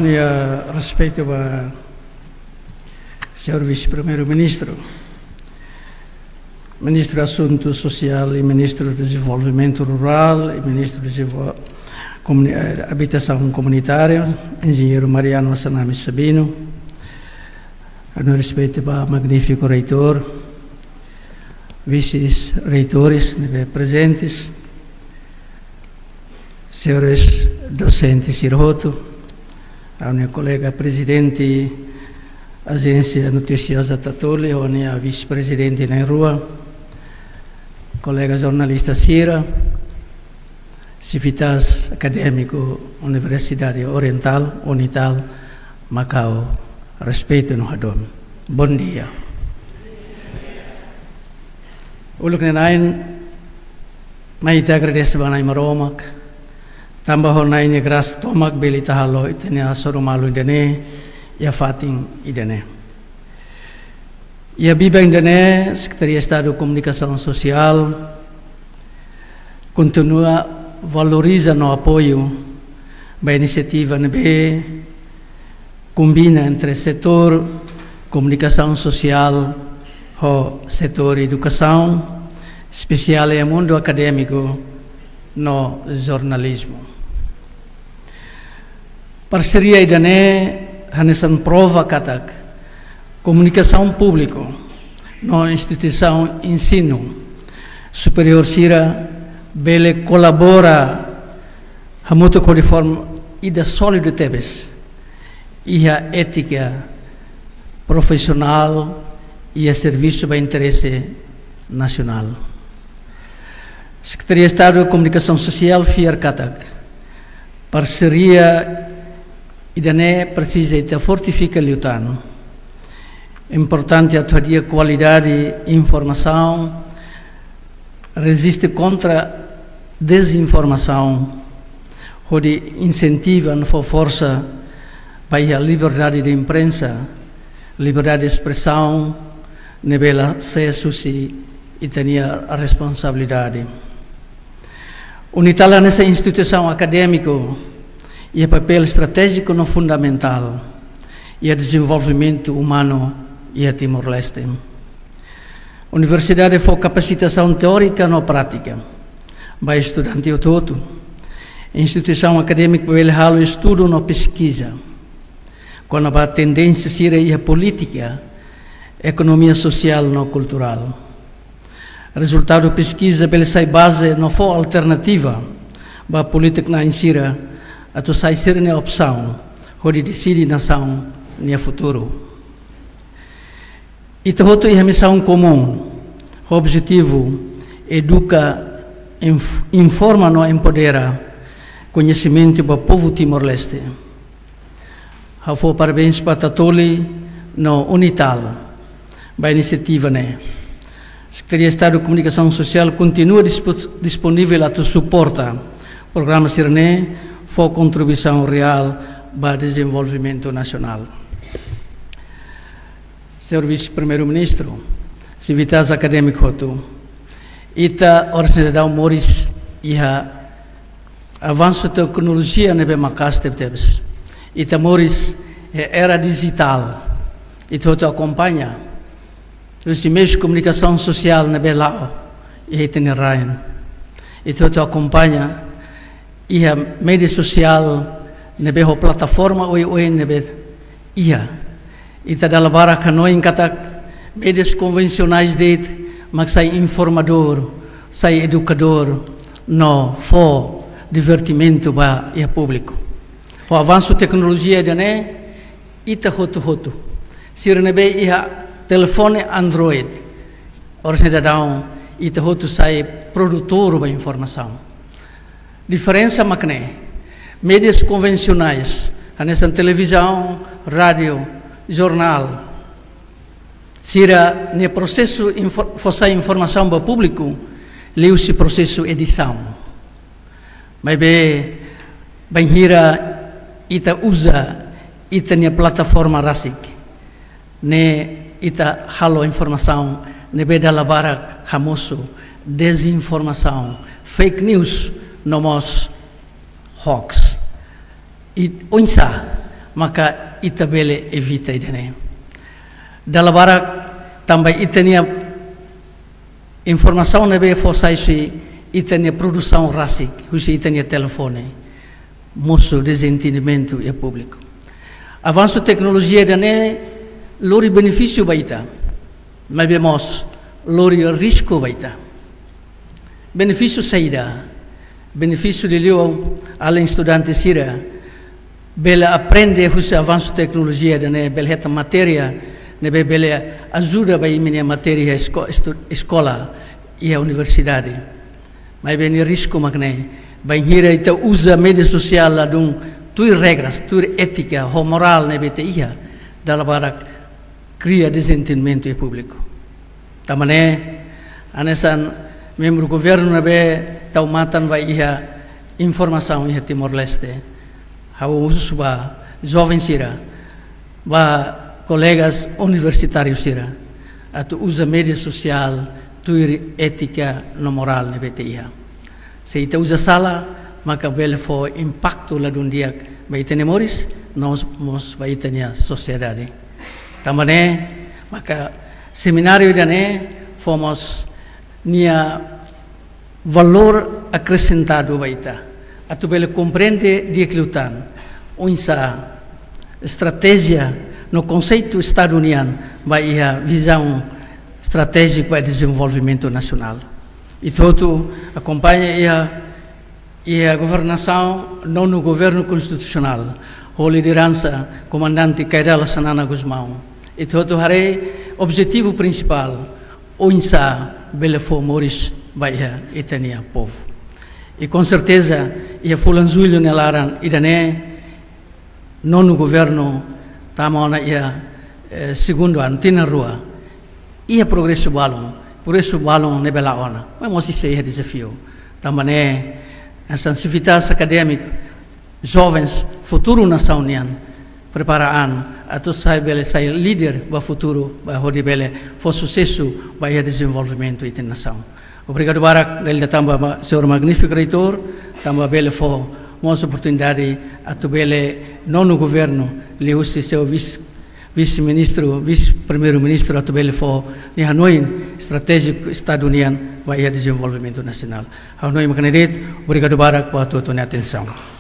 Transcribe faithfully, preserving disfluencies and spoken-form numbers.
Iha respeitu ba Señór Vise-Primeiru-Ministru, Ministru Asuntu Sosiál i Ministru Dezenvolvimentu Rurál i Ministru Dezenvol-, Komuni-, eh, Abitasaun Komunitária, Enjeñeiru Mariano Assanami Sabino, ha'u-nia respeitu ba magnífiku reitór, vises-reitores ne'ebé prezentes, señores dosentes sira hotu, ha'u-nia kolega prezidente Ajénsia Notisioza Tatoli, ho nia vise-prezidente na'in-rua, kolega jornalista sira, sivitas akadémiku Universidade Orientál, UNITAL, Makau, respeitu no hadomi. Bom dia. Uluk nanain, mai ita agradese ba Na'i Maromak, tanba ho Na'i nia grasa tomak bele ita halo ita-nia hasoru malu ida-ne'e, iha fatin ida-ne'e. Iha biban ida-ne'e, Sekretaria Estadu Komunikasaun Sosiál kontinua valoriza no apoiu ba inisiativa ne'ebé kombina entre setór komunikasaun sosiál ho setór edukasaun, espesiál iha mundu akadémiku no jornalizmu. Parseria ida-ne'e hanesan prova katak komunikasaun públiku no instituisaun ensinu superiór sira bele kolabora hamutuk hodi forma ida sólidu tebes iha étika profisionál i iha servisu ba interese nasionál. Sekretaria Estadu Komunikasaun Sosiál fiar katak parseria ida-ne'e presiza ita fortifika liután. Importante atu hadi'a kualidade informasaun, reziste kontra dezinformasaun, hodi insentiva no fó forsa ba iha liberdade de imprensa, liberdade de espresaun, ne'ebé la sees husi ita-nia responsabilidade. UNITAL hanesan instituisaun akadémiku iha papél estratéjiku no fundamentál iha dezenvolvimentu umanu iha Timor-Leste. Universidade fó kapasitasaun teórika no prátika ba estudante hotu-hotu. Instituisaun akadémika bele halo estudu no peskiza kona-ba tendénsia sira iha polítika, ekonomia sosiál no kulturál. Rezultadu peskiza bele sai baze no fó alternativa ba polítiku-na'in sira atu sai sira-nia opsaun hodi deside nasaun nia futuru. Ita hotu iha misaun komún, ho objetivu eduka, inf-, informa no empodera koñesimentu ba povu Timor-Leste. Ha'u fó parabéns ba Tatoli no UNITAL ba inisiativa ne'e. Sekretaria Estadu Komunikasaun Sosiál kontinua dispo-, disponivel atu suporta programa sira-ne'e, fó kontribuisaun reál ba dezenvolvimentu nasionál. Señór Vise-Primeiru-Ministru, sivitas akadémiku hotu, ita oras ne'e daudaun moris iha avansu teknolojia ne'ebé maka'as tebetebes. Ita moris iha era dijitál. Ita hotu akompaña husi meius komunikasaun sosiál ne'ebé la'o iha ita-nia rain. Ita hotu akompaña iha média sosiál ne'ebé ho plataforma oioin ne'ebé iha. Ita dala barak hanoin katak médias konvensionais de'it mak sai informadór, sai edukadór, no fó divertimentu ba iha públiku. Ho avansu teknolojia ida-ne'e, ita hotu-hotu, sira ne'ebé iha telefone Android, oras ne'e daudaun ita hotu sai produtór ba informasaun. Diferensa mak ne'e, médias konvensionais, hanesan televizaun, rádiu, jornál, sira-nia prosesu info-, fó sai informasaun ba públiku liuhusi prosesu edisaun. Maibé, bainhira ita uza ita-nia plataforma rasik, ne'e ita halo informasaun ne'ebé dala barak hamosu dezinformasaun, fake news, no mós hoax. I oinsá maka ita bele evita ida-ne'e. Dala barak tanba ita-nia informasaun ne'ebé fó sai husi ita-nia produsaun rasik, husi ita-nia telefone, mosu dezentendimentu iha públiku. Avansu teknolojia ida-ne'e lori benefísiu ba ita, maibé mós lori risku ba ita. Benefísiu saida? Benefísiu liuliu alin estudante sira bele aprende husi avansu teknolojia ida-ne'e, bele hetan matéria ne'ebé bele ajuda ba imi-nia matéria esko-, estu-, eskola iha universidade. Maibé nia risku mak ne'e, bainhira ita uza média sosiál ladún tuir regras, tuir étika ho morál ne'ebé ita iha, dala barak kria dezentendimentu iha públiku. Tanba ne'e, hanesan membru governu ne'ebé tau matan ba iha informasaun iha Timor-Leste, ha'u husu ba joven sira, ba kolegas universitáriu sira, atu uza média sosiál tuir étika no morál ne'ebé ita iha. Se ita uza sala, maka bele fó impaktu ladún di'ak ba ita-nia moris, no mós ba ita-nia sosiedade. Tanba ne'e, maka semináriu ida-ne'e fó mós nia valór akresentadu ba ita, atu bele komprende di'ak liután oinsá estratéjia no konseitu Estadu nian ba iha vizaun estratéjiku ba dezenvolvimentu nasionál. Ita hotu akompaña iha, iha governasaun nonu governu konstitusionál, ho lideransa Komandante Kay Rala Xanana Gusmão. Ita hotu haree objetivu prinsipál, oinsá bele fó moris ba iha ita-nia povu. I com certeza, iha fulan Jullu nia laran ida-ne'e, nonu governu tama ona iha, eh, segundu anu, tinan rua. Iha progresu balun, progresu balun ne'ebé la'o ona. Maibé mós sei iha dezafiu. Tanba ne'e, hanesan sivitas akadémiku, jovens, futuru nasaun nian, prepara an atu sai, bele sai líder ba futuru, ba hodi bele fó susesu ba iha dezenvolvimentu ita-nia nasaun. Obrigadu barak, dala ida tanba ba señór magnífiku reitór, tanba bele fó mós oportunidade atu bele nonu governu, liuhusi señór vis, vise-ministru, vise-primeiru-ministru atu bele fó nia hanoin estratéjiku Estadu nian ba iha dezenvolvimentu nasionál. Ha'u hanoin mak ne'e de'it, obrigadu barak ba hotu-hotu nia atensaun.